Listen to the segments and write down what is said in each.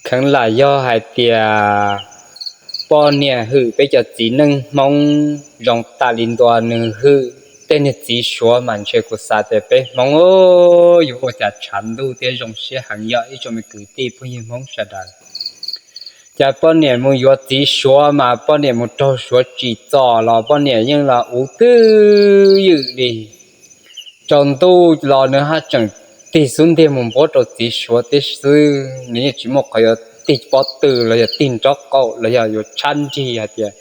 Kheev lam yog hais tias poj niam hwm peb cov txiv neej Hmoob zoo tas li ntua nws hwm tej niag txiv Suav mas ntshe kuv xav tias peb Hmoob yuav ua cas tshav ntuj thiab zoo siab heev yog ib tsoom me kwv tij phooj ywg Hmoob sawv daws. Cas poj niam mus yuav txiv Suav mas poj niam mus raug Suav tsim txom los poj niam yeej los uv twj ywm li. Tsaus ntuj los nws haj tseem tig xub ntiag mus npuab rau txiv Suav tib xwb, nws yeej tsis muaj qhov yuav tig pob tw los yog tig nraub qaum los yog yuav tshab nrig hais tias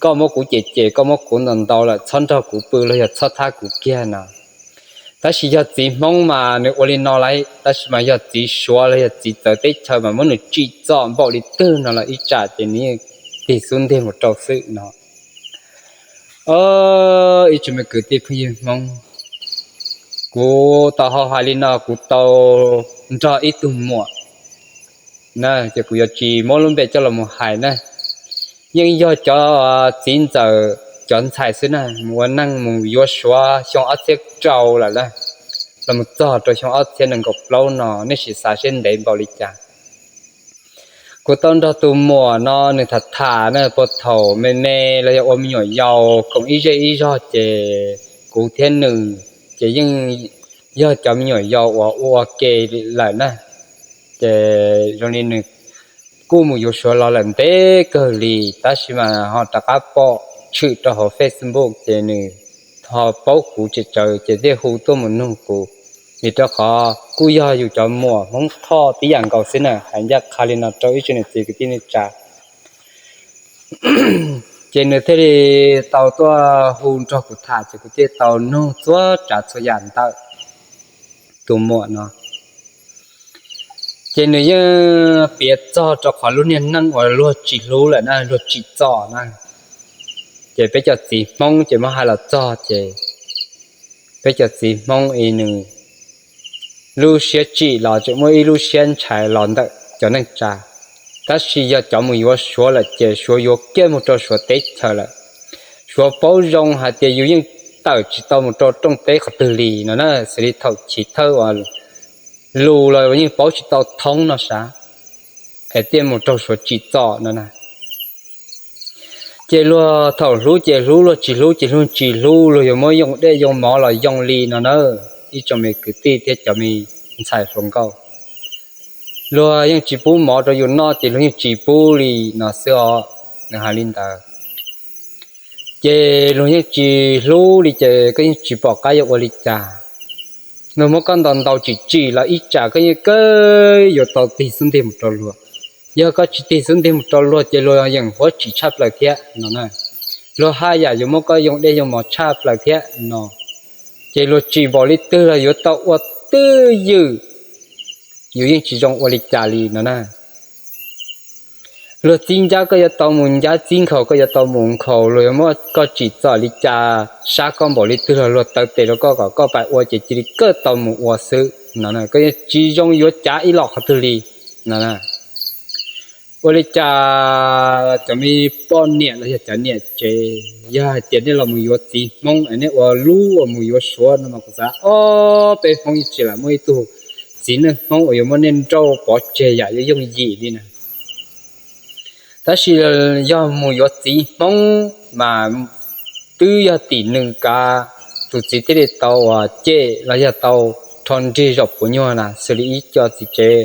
koj muab kuv cem cem, koj muab kuv ntaus ntaus lawm txhob nrog kuv pw los yog txhob thab kuv kiag no. Tab sis yog txiv Hmoob mas nws ua li no lawm, tab sis mas yog txiv Suav los yog txiv txawv teb chaws mas muab nws tsim txom npaum li twg no los ib tsam ces nws yeej tig xub ntiag mus rau xwb no. Ib tsoom me kwv tij phooj ywg Hmoob, kuv tau hais li no kuv tau nrog ib tug muam na, ces kuv yuav tsis muab lub npe coj los mus hais na. Yeej yog cov txiv ntxawm cov ntxhais xwb na, mus ua neej mus yuav Suav xyoo ob txhiab rau lawm na, los mus txog rau xyoo ob txhiab nees nkaum plaub no nej sim xav seb ntev npaum li cas. Kuv tau nrog tus muam no nws tham tham na, puag thaum me me los yog ua me nyuam yaus koom ib zej ib zog ces kuv thiab nws ces yeej yog cov me nyuam yaus uas ua ua ke lawm na. Ces zoo li nws kuj mus yuav Suav los lawm ntev kawg li, tab sis mas ho rov qab pom tshwm rau hauv Facebook ces nws ho paub kuv tsem tsawv ces thiaj hu tuaj mus nug kuv, vim rau qhov kuj yog yus cov muam Hmoob Thoj tib yam nkaus xwb na, hais ncaj qha li no rau ib tsoom niam txiv kwv tij neej tsa. Ces nws thiaj li tau tuaj hu nrog kuv tham ces kuv thiaj tau nug txhua tsav txhua yam ntawm tus muam no. Ces nws yeej piav txog rau qhov lub niag neej uas luag tsis hlub lawm na, luag tsim txom na. Ces peb cov txiv Hmoob ces muab hais los txog ces peb cov txiv Hmoob es nws lub siab tsim los tseem muaj ib lub siab ntshai los ntawm cov neej tsa. Tab sis yog cov mus yuav Suav lawm ces Suav yuav kiag mus rau Suav teb chaws lawm. Suav paub zoo hais tias yus yeej tawm tsis tau mus rau rooj teb qhov twg li no na, xws li thaum chiv thawj uas lus los yeej paub tsis tau thoob no sav, es thiaj mus raug Suav tsim txom no na. Ces luag thaum hlub ces hlub, luag tsis hlub ces luag tsis hlub, luag yuav muab yoo dej yoo mov los yoo li no na. Ib tsoom me kwv tij thiab cov me ntxhais hluas nkauj, luag yeej tsis pub mov rau yus noj ces luag yeej tsis pub li no xwb os. Nws hais li ntawd. Ces luag yeej tsis hlub li ces koj yeej tsis pom qab yuav ua li cas. Luag muab koj ntaus ntaus tsim tsim los ib tsam koj yeej kawg yuav tau tig xub ntiag mus rau luag. Yog koj tsis tig xub ntiag mus rau luag ces luag yeem huab tsim tshaj plaws thiab no na. Luag haj yam yuav muab koj yoo dej yoo mov tshaj plaws thiab no. Ces luag tsim npaum li twg los yuav tau ua twj ywm, yus yeej tsis zoo ua li cas li no na. Luag txib ncab koj yuav tau mus ncab, txib nkhaus koj yuav tau mus nkhaus, luag yuav muab koj tsim txom li cas, sab koj npaum li twg los luag taw tes rau koj kom koj pais ua ces cia li kawg tau mus ua xwb no. Koj yeej tsis zoo yuav cav ib los qhov twg li no. Ua li cas cov me poj niam los yog cov niam tsev, yog hais tias nej los mus yuav txiv Hmoob es nej ua lub uas mus yuav Suav no mas kuv xav ob peb Hmoob yeej tsis lam muaj ib tug txiv neej Hmoob uas yuav muab nej nrauj pov tseg yam yooj yooj yim li na. Tab sis yog mus yuav txiv Hmoob mas twb yog tim nws kav, tus txiv thiaj li tau uas cem los yog tau rho nrig zaum puav nyuag na, xws li ib co txiv tsev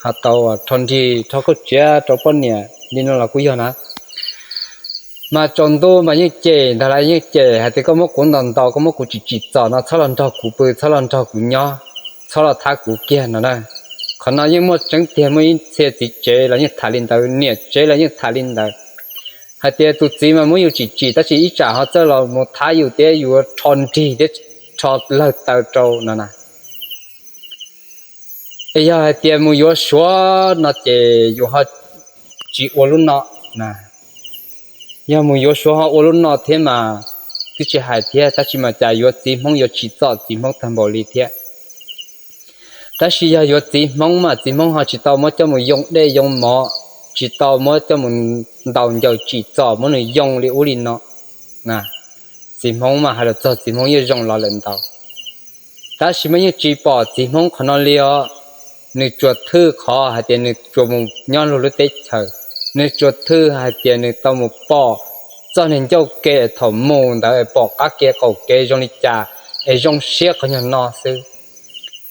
ho tau rho nrig rho kauj txiav rau poj niam li no los kuj yog na. Mas tsaus ntuj mas yeej cem ntag lauj, yeej cem hais tias koj muab kuv ntaus ntaus, koj muab kuv tsim tsim txom no, txhob los nrog kuv pw, txhob los nrog kuv nyob, txhob los thab kuv kiag no na. Qhov no yeej muaj tseeb tiag, muaj ib txhia txiv tsev los yeej tham li ntawd, niam tsev los yeej tham li ntawd, hais tias tus txiv mas muab yus tsim tsim tab sis ib tsam ho txawj los mus thab yus thiab yuav rho nrig thiab rho lawg taw rau no na. Es yog hais tias mus yuav Suav no ces yus ho tsis ua lub no na. Yog mus yuav Suav ho ua lub no thiab mas twb tsis hais thiab, tab sis mas cas yuav txiv Hmoob yuav tsim txom txiv Hmoob tag npaum li thiab. Tab sis yog yuav txiv Hmoob mas txiv Hmoob ho tsis tau muab coj mus yoo dej yoo mov, tsis tau muab coj mus ntaus ncaws tsim txom muab nws yoo li ub li no. Txiv Hmoob mas hais los txog txiv Hmoob yeej zoo los lawm ntau, tab sis mas yeej tsis pom txiv Hmoob qhov no li os. nws tsuas thwj qhov hais tias nws tsuas mus nyob luag lub teb chaws, nws tsuas thwj hais tias nws tau mus pom txoj niag ncauj ke thaum mus ntawd pom qab kev qaum kev zoo li cas es zoo siab qhov nyuag no xwb.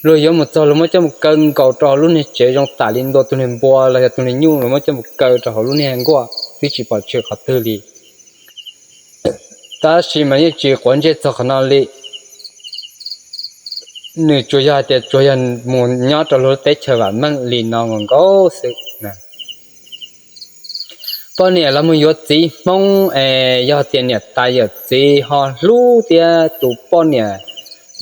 Luag yuav mus txog luag muab coj mus kaw nkaus rau hauv lub niag tsev zoo tam li ntua tus niag npua los yog tus niag nyuj, luag muab coj mus kaw rau hauv lub niag nkuaj twb tsis pom tshwm qhov twg li. Tab sis mas yeej tsis quav ntsej txog qhov no li. Nws tsuas yog hais tias tsuas yog mus nyob rau luag teb chaws vam meej li no nkaus nkaus xwb. Poj niam los mus yuav txiv Hmoob es yog tias niam tais yawm txiv ho hlub thiab tus poj niam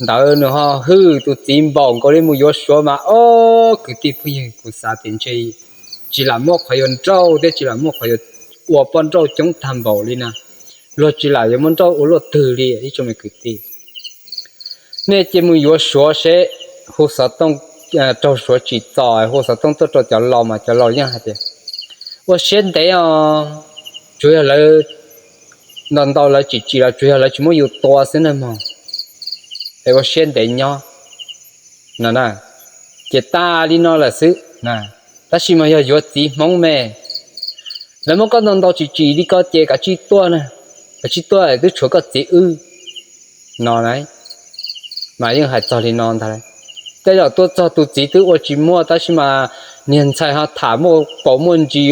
ntawd nws ho hwj tus txiv npaum nkaus li mus yuav Suav mas, ob kwv tij phooj ywg, kuv xav tias ntshe tsis lam muaj qhov yuav nrauj thiab tsis lam muaj qhov yuav ua poj nrauj coob tag npaum li na. Luag tsis lam yuav muaj nrauj ua luaj twg li ib tsoom me kwv tij. Nej cia mus yuav Suav seb, hu xov tooj raug Suav tsim txom, hu xov tooj tuaj rau cov laus mas cov laus yeej hais tias, ua siab ntev os, tsuas yog lawv, ntau ntau lawv tsim tsim los tsuas yog lawv tsis muab yus tua xwb na mog, es ua siab ntev nyob no. Ces tas li no lawm xwb. Tab sis mas yog yuav txiv Hmoob me, lawv muab koj ntau ntau tsim tsim li ko ces kav tsij tuaj na, kav tsij tuaj twb tshuav koj txiv wb no. Mas yeej hais txog li no ntag. Tej zaum tuaj txog tus txiv twb ua tsis muaj tab sis mas niag ntxhais ho tham muaj paus muaj ntsis,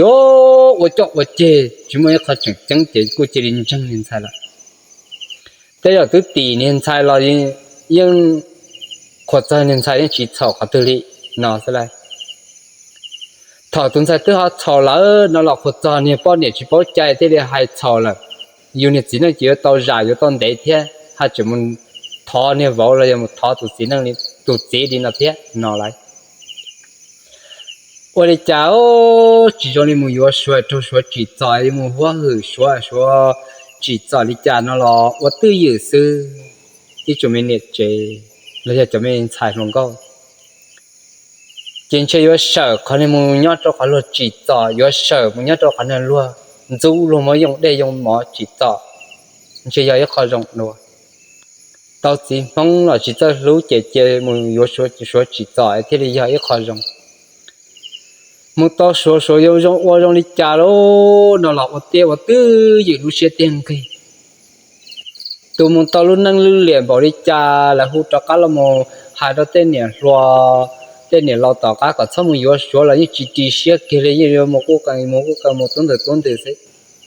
ua coj ua ceg tsis muaj ib qho tseem ceeb ces kuj cia li ntseeg niag ntxhais lawm. Tej zaum twb tim niag ntxhais los yeej qhuas txog niag ntxhais yeej tsis txhaum qhov twg li no xwb lauj. Thaum tus ntxhais twb ho txhaum lawm no los qhuas txog niag poj niam tsis paub cai thiaj li hais txhaum lawm. Yus niag txiv neej ces yuav tau zam yuav tau ntev thiab, haj tseem mus thov niag vauv los yog mus thov tus txiv neej, tus txiv li no thiab no lauj. Ua li cas tsis zoo li mus yuav Suav raug Suav tsim txom, yuav mus huab hwm Suav, Suav tsim txom li cas no los ua twj ywm xwb. Ib tsoom me niam tsev los yog cov me ntxhais hluas nkauj, ces ntshe yuav sawm qhov niag mus nyob rau qhov luag tsim txom, yuav sawm mus nyob rau qhov niag luag ntxub luag muab yoo dej yoo mov tsim txom, ntshe yog ib qho zoo dua. Tau txiv Hmoob los tsis txawj hlub ces cia mus yuav Suav tsim txom thiaj li yog ib qho zoo. Mus tau Suav, Suav yuav zoo ua zoo li cas lauj no los ua tiag ua twj ywm lub siab tiag nqig. Tus mus tau lub neej lwj liam npaum li cas lawv hu rov qab los mus hais rau tej niam hluas, tej niam laus tom qab kom txhob mus yuav Suav los yeej tsis ris siab kiag li, yeej yuav mus quj qees mus quj qees mus tub ntws tub ntws xwb.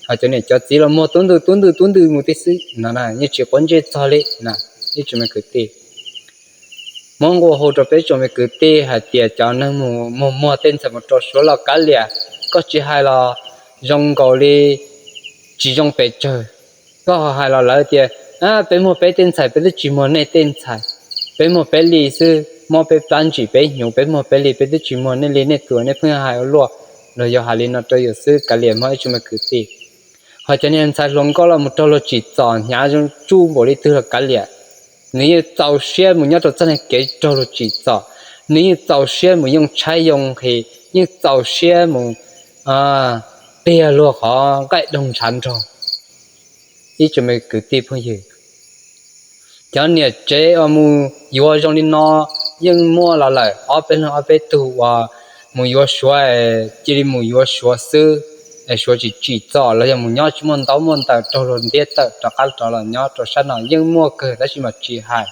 Ho cov niam cov txiv los muag tub ntws tub ntws tub ntws mus tib xwb no, yeej tsis quav ntsej txog li na. Ib tsoom me kwv tij, muab nqua hu rau peb tsoom me kwv tij hais tias cov neeg mus muag muag tej ntxhais mus rau Suav los kav liam, koj tsis hais los zoo nkaus li tsis zoo pes tsawg. Koj ho hais los lawv tias, peb muag peb tej ntxhais peb twb tsis muag nej tej ntxhais, peb muag peb li xwb, mob peb plab ntsim peb hnyuv peb muag peb li, peb twb tsis muag nej li, nej tus nej pheej hais ua luaj. Los yog hais li no rau yus xwb, kav liam mog ib tsoom me kwv tij. Ho cov niag ntxhais hluas nkauj los mus raug luag tsim txom hnyav zoo tsuj npaum li twg los kav liam, nws yeej txaus siab mus nyob rau txoj niag kev raug luag tsim txom, nws yeej txaus siab mus yooj tshaib yoo nqhis, yeej txaus siab mus qiag luag qhov nqaij doog ntshav nrog. Ib tsoom me kwv tij phooj ywg, cov niam tsev uas mus yuav zoo li no yeej muaj los lawm ob peb leeg ob peb tug uas mus yuav Suav, cia li mus yuav Suav xwb, es Suav tsis tsim txom los yog mus nyob tsis muaj ntaub muaj ntawv raug luag ntiab tawm rov qab rov los nyob rau sab no yeej muaj kawg tab sis mas tsis hais.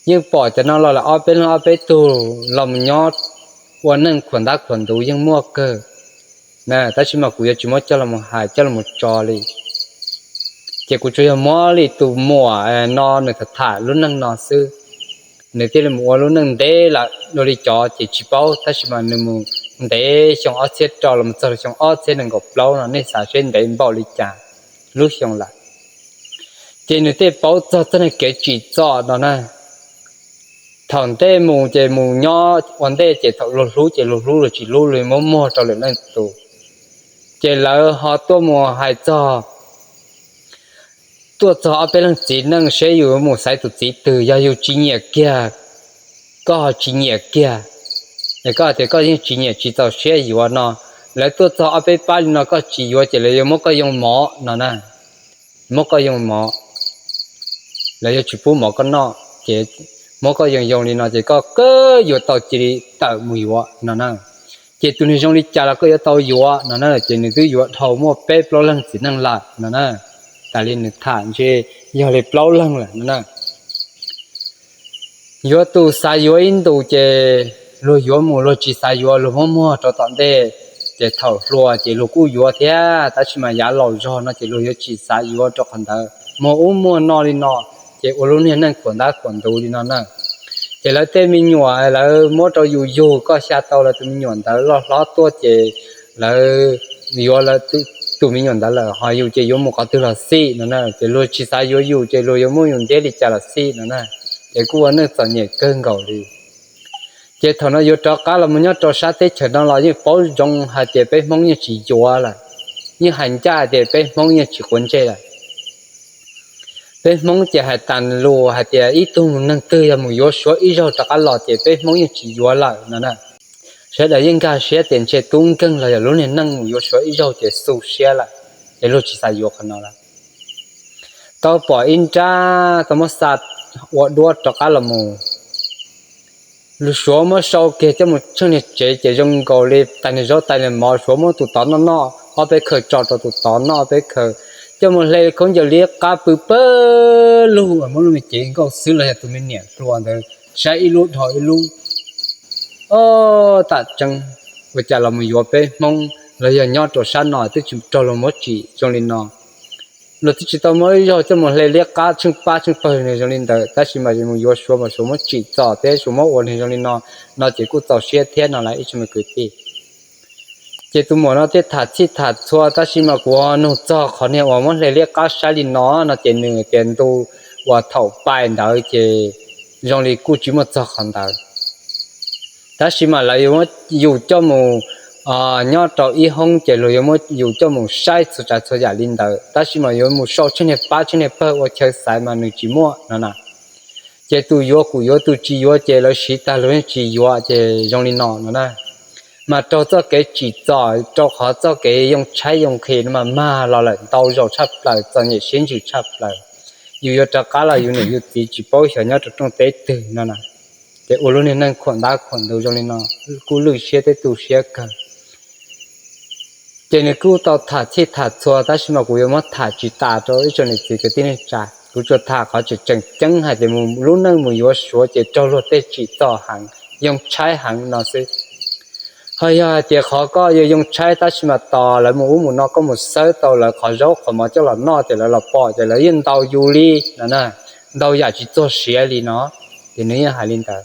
Yeej pom cov no los lawm ob peb leeg ob peb tug los mus nyob ua neej khuam ntab khuam ntuv yeej muaj kawg. Tab sis mas kuv yuav tsis muab coj los hais coj los tso li. Ces kuv tsuas yog muab li tus muam no nws tham tham lub neej no xwb. Nws thiaj li mus ua lub neej ntev lawm, dua li cov ces tsis paub tab sis mas nws mus ntev xyoo ob txhiab rau los txog xyoo ob txhiab nees nkaum plaub no nej xav seb ntev npaum li cas lub xyoo lawm. Ces nws thiaj paub txog txoj niag kev tsim txom no na. Thaum ntej mus ces mus nyob ua ntej ces thaum luag hlub ces luag hlub, luag tsis hlub luag muab muag rau lwm leej tus. Ces lawv ho tuaj mus hais txog, tuaj txog ob peb leeg txiv neej seb yus mus xaiv tus txiv twg, yog yus tsis nyiam kiag, koj ho tsis nyiam kiag, es koj hais tias koj yeej tsis nyiam tsis txaus siab yuav no, lawv tuaj txog ob peb pab li no koj tsis yuav ces lawv yuav muab koj yoo mov no na. Muab koj yoo mov, lawv yuav tsis pub mov koj noj ces muab koj yoog yoog li no ces koj kawg yuav tau cia li tawm mus yuav no na. Ces tus niag zoo li cas los koj yuav tau yuav no na, ces nws twb yuav dhau muaj peb plaub leeg txiv neej lawm no na. Tas li nws tham ntshe yog li plaub leeg lawm no na. Yuav tus xav yuav ib ntus ces luag yuav mus, luag tsis xav yuav luag muab muag rau tom ntej. Ces thaum hluas ces luag kuj yuav thiab, tab sis mas yav laus zog no ces luag yuav tsis xav yuav rau qhov ntawd muag ub muag no li no, ces ua lub niag neej khuam ntab khuam ntuv li no na. Ces lawv tej me nyuam lawv muab rau yus yug, koj xya tau lawv tus me nyuam ntawd loj hlob tuaj ces lawv yuav lawv tus me nyuam ntawd lawm, ho yus ces yuav mus qhov twg los xij no na. Ces luag tsis xav yuav yus ces luag yuav muab yus ntiab li cas los xij no na. Ces kuj ua neej txom nyem kawg nkaus li. Ces thaum no yuav rov qab los mus nyob rau sab teb chaws no los yeej paub zoo hais tias peb Hmoob yeej tsis yuav lawm, yeej hais ncaj hais tias peb Hmoob yeej tsis quav ntsej lawm. Peb Hmoob ces hais tas lus hais tias ib tug neeg twg yog mus yuav Suav ib zaug rov qab los ces peb Hmoob yeej tsis yuav lawm no na. Sawv daws yeej nkag siab tias ntshe tub nkeeg los yog lub niag neej mus yuav Suav ib zaug ces xu siab lawm, ces luag tsis xav yuav qhov no lawm. Tau pom ib nrab tau muab xa ua duab rov qab los mus. Lus Suav muab sau kiag coj mus tsheej niag tsev ces zoo nkaus li tais niag zaub tais niag mov, Suav muab tus tod noj noj ob peb khaws tso rau tus tod noj ob peb khaws, coj mus hle khaub ncaws liab qab pw pawg lug, muab lub me cev nkauj xwb los yog tus me niam hluas ntawd saib ib lub dhau ib lub. Ob, tam tseeb, ua cas los mus yuav peb Hmoob los yog nyob rau sab no twb tsis raug luag muab tsim zoo li no. Luag twb tsis tau muab ib zaug coj mus hle liab qab tsheej pab tsheej pawg zoo li ntawd, tab sis mas mus yuav Suav mas Suav muab tsim txom thiab Suav muab ua zoo li no, no ces kuj txaus siab thiab no lawm ib tsoom me kwv tij. Ces tus muam no thiaj tham txhij tham txhua, tab sis mas kuv nug txog qhov niag uas muab hle liab qab saib li no no ces nws tias ntu uas thaum pais ntawd ces zoo li kuj tsis muaj txog qhov ntawd. Tab sis mas lawv yuav muab yus coj mus nyob rau ib hoob ces luag yuav muab yus coj mus saib txhua tsav txhua yam li ntawd, tab sis mas yuav mus sau tsheej niag pab tsheej niag pawg ua chaw xaiv mas nws tsis muaj no na. Ces tus yuav kuj yuav, tus tsis yuav ces lawv siv tag luag yeej tsis yuav ces zoo li no no na. Mas raug txoj kev tsim txom, rau qhov txoj kev yoo tshaib yoo nqhis no mas mag los lawm ntau zaus tshaj plaws, txom nyem siab ntsws tshaj plaws. Yus yuav rov qab los yus niam yus txiv tsis paub xyov nyob rau rooj teb twg no na. Ces ua lub niag neej khuam ntab khuam ntuv zoo li no, kuj lwj siab thiab tu siab kawg. Ces nws kuj tau tham txhij tham txhua, tab sis mas kuv yuav muab tham tsis tas rau ib tsoom niam txiv kwv tij neej tsa. Kuv tsuas tham qhov tseem tseem ceeb hais tias mus lub neej mus yuav Suav ces raug luag tej tsim txom heev, yoo tshaib heev no xwb. Ho yog hais tias qhov koj yuav yoo tshaib tab sis mas tos lawv mus ub mus no koj mus xawb tau lawv qhov zaub qhov mov coj los noj ces lawv los pom ces lawv yeej ntaus yus li no na, ntau yam tsis txog siav li no, ces nws yeej hais li ntawd.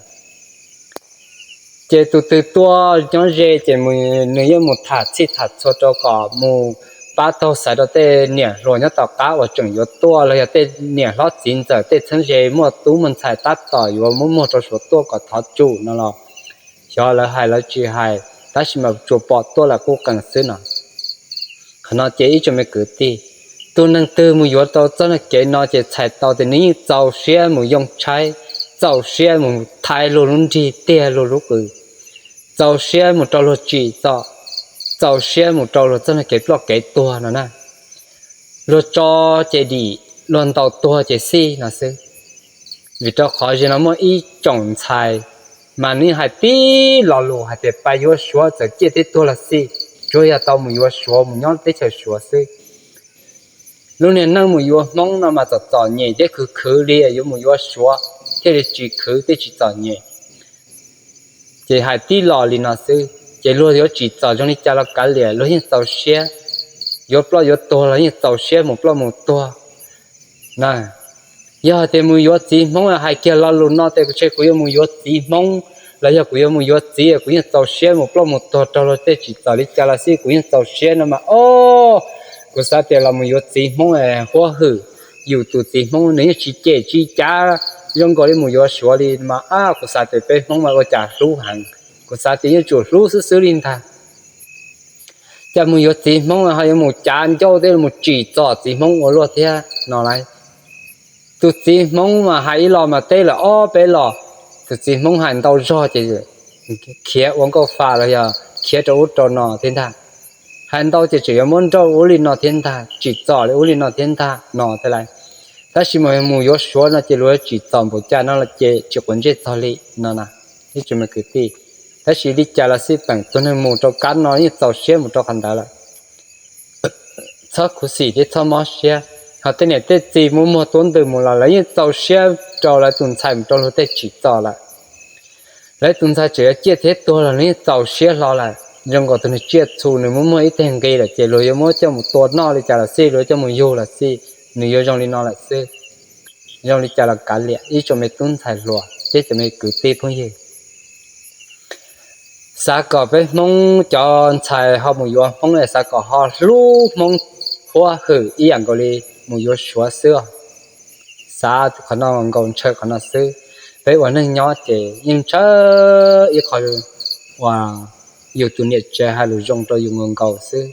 Ces tus twg tuaj nyob ze ces nws yeej mus tham txhij tham txhua rau kom mus pab taug xaiv rau tej niam hluas nyob tom qab uas tseem yuav tuaj los yog tej niam hlob txiv ntxawm tej txheeb ze muaj tub muaj ntxhais tab tom yuav muab muag rau Suav tuaj kom thov tsum no los xyov lawv hais lawv tsis hais, tab sis mas tsuas pom tuaj lawm kuj qees xwb no. Qhov no ces ib tsoom me kwv tij, tus neeg twg mus yuav tau txoj kev no ces txhais tau tias nws yeej txaus siab mus yoo tshaib, txaus siab mus thaiv luag lub nrig tiag luag lub qws, txaus siab mus rau luag tsim txom, txaus siab mus rau luag txoj kev ploj kev tuag no na. Luag tso ces dim, luag ntaus tuag ces xij no xwb. Vim rau qhov ze no muaj ib tsoom ntxhais mas nws hais tib lo lus hais tias pais yuav Suav txawm ciaj thiab tuag los xij, tsuav yog tau mus yuav Suav mus nyob teb chaws Suav xwb. Lub niag neej mus yuav Hmoob no mas txom txom nyem thiab khwv khwv li, yuav mus yuav Suav thiaj li tsis khwv thiaj tsis txom nyem. Ces hais tib lo li no xwb ces luag yuav tsim txom zoo li cas los kav liam luag yeej txaus siab, yuav ploj yuav tuag los yeej txaus siab mus ploj mus tuag. Yog hais tias mus yuav txiv Hmoob hais kiag lo lus no tias kuv tseg kuv yuav mus yuav txiv Hmoob los yog kuv yuav mus yuav txiv kuv yeej txaus siab mus ploj mus tuag raug luag tej tsim txom li cas los xij kuv yeej txaus siab no mas o, kuv xav tias los mus yuav txiv Hmoob huab hwm yus tus txiv Hmoob nws yeej tsis cem tsis cav zoo nkaus li mus yuav Suav li mas a, kuv xav tias peb Hmoob mas ua cas hlub heev, kuv xav tias yeej tsuas hlub xwb xwb li ntag. Cas mus yuav txiv Hmoob ho yuav mus cav ncauj thiab mus tsim txom txiv Hmoob ua luaj thiab no lauj. Tus txiv Hmoob mas hais ib los mas teb lawm ob peb los, tus txiv Hmoob hais ntau zog ces khiav ua nkauj fa los yog khiav rau ub rau no thiab ntag. Hais ntau ces tseem yuav muab nrauj ub li no thiab ntag, tsim txom li ub li no thiab ntag no thiab lauj. Tab sis mus yuav Suav no ces luag tsim txom npaum cas no los ces tsis quav ntsej txog li no na, ib tsoom me kwv tij. Tab sis li cas los xij peem tus neeg mus rau kab no yeej txaus siab mus rau qhov ntawd lawm, txhob khuv xim thiab txhob mob siab. Ho tej niam tej txiv muaj muag tuab ntws mus los lawv yeej txaus siab rau lawv tus ntxhais mus rau luag tej tsim txom lawm. Lawv tus ntxhais tseem yuav ciaj thiab tuag los nws yeej txaus siab hlo lawm. Zoo nkaus tus nws tsiaj txhu nws muaj muaj ib teg nqi lawm ces luag yuav muab coj mus tua noj li cas los xij, luag yuav coj mus yug los xij, nws yuav zoo li no lawm xwb. Zoo li cas los kav liam ib tsoom me tub ntxhais hluas thiab cov me kwv tij phooj ywg. Xav kom peb Hmoob cov ntxhais ho mus yuav Hmoob es xav kom ho hlub Hmoob huab hwm ib yam nkaus li mus yuav Suav xwb. Xav qhov no nkaus ntshaw qhov no xwb. Peb ua neej nyob ces yeej ntshaw ib qho uas yus tus niam tsev hais lus zoo rau yus nkaus nkaus xwb.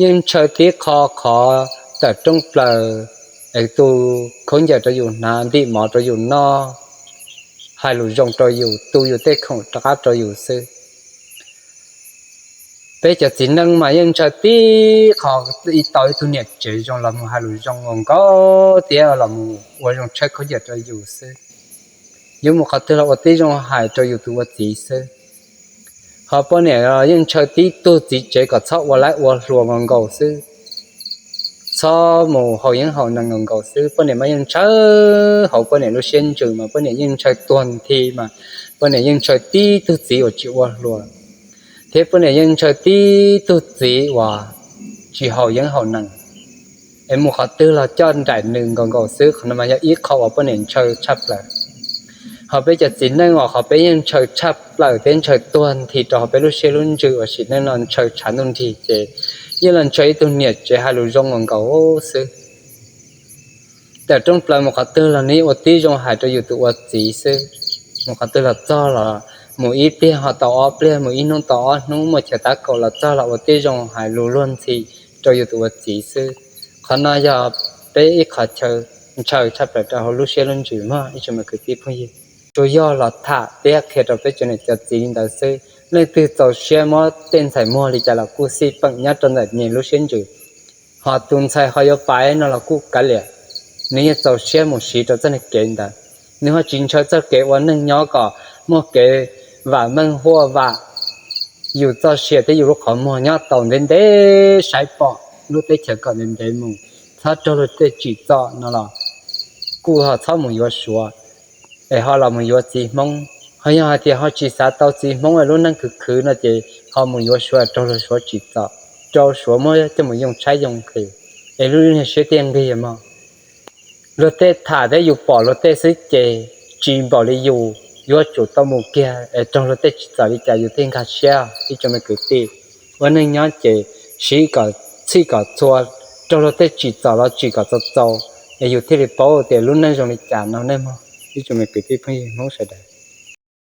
Yeej ntshaw tib qho qhov tawm rooj plaws es tu khaub ncaws rau yus hnav, ntim mov rau yus noj, hais lus zoo rau yus, tu yus tej khoom rov qab rau yus xwb. Peb cov txiv neej mas yeej ntshaw tib qho, ib tau ib tug niam tsev zoo los mus hais lus zoo nkaus nkaus thiab los mus ua zoo tshawb khaub ncaws rau yus xwb. Yuav mus qhov twg los ua tib zoo hais rau yus tus ua txiv xwb. Ho poj niam yeej ntshaw tib tug txiv tsev kom txhob ua laib ua hluas nkaus nkaus xwb, txhob mus haus yeeb haus nees nkaus nkaus xwb. Poj niam mas yeej ntshaw hauv poj niam lub siab ntsws mas poj niam yeej ntshaw tuag nthi mas poj niam yeej ntshaw tib tug txiv uas tsis ua hluas, thiab poj niam yeej ntshaw tib tug txiv uas tsis haus yeeb haus nees, es mus qhov twg los coj nraim nws nkaus nkaus xwb. Qhov no mas yog ib qho uas poj niam ntshaw tshaj plaws. Ho peb cov txiv neej uas qhov peb yeej ntshaw tshaj plaws thiab ntshaw tuag nthi rau hauv peb lub siab lub ntsws uas sim neej no ntshaw tshav ntuj nrig ces yeej los ntshaw ib tug niam tsev hais lus zoo nkaus nkaus xwb. Tawm rooj plaws mus qhov twg los nws ua tib zoo hais rau yus tus ua txiv xwb. Mus qhov twg los txog los mus ib pliag ho tau ob pliag, mus ib hnub tau ob hnub, muaj chaw tab kaum los txog los ua tib zoo hais lus luag ntxhi rau yus tus ua txiv xwb. Qhov no yog peb ib qho chaw ntshaw tshaj plaws rau hauv lub siab lub ntsws mog ib tsoom me kwv tij phooj ywg. Tsuas yog los tham thiab qhia rau peb cov niam cov txiv li ntawd xwb. Leej twg txaus siab muab tej ntxhais muag li cas los kuj xij peem nyob rau ntawm nws lub siab ntsws. Ho tus ntxhais ho yuav pais no los kuj kav liam, nws yeej txaus siab mus siv rau txoj kev ntawd. Nws ho tsis ntshaw txoj kev ua neej nyob kom muaj kev vam meej huaj vam yus txoj sia thiab yus lub qhov muag nyob tau ntev ntev, saib pom lub teb chaws kom ntev ntev mus, txhob raug luag tej tsim txom no los kuj ho txhob mus yuav Suav, es ho los mus yuav txiv Hmoob. Ho yog hais tias ho tsis xav tau txiv Hmoob es lub neej khwv khwv no ces ho mus yuav Suav raug luag Suav tsim txom, rau Suav muab coj mus yoo tshaib yoo nqhis, es lub niag siab thiaj nqig mog. Luag tej tham thiab yus pom luag tej xwb ces tsis npaum li yus, yuav tsum tau mus kiag es raug luag tej tsim txom li cas yus thiaj nkag siab. Ib tsoom me kwv tij, ua neej nyob ces siv kom txhij kom txhua, raug luag tej tsim txom los tsim kom txaus txaus, es yus thiaj li paub tias lub neej zoo li cas no nej mog ib tsoom me kwv tij phooj ywg Hmoob sawv daws.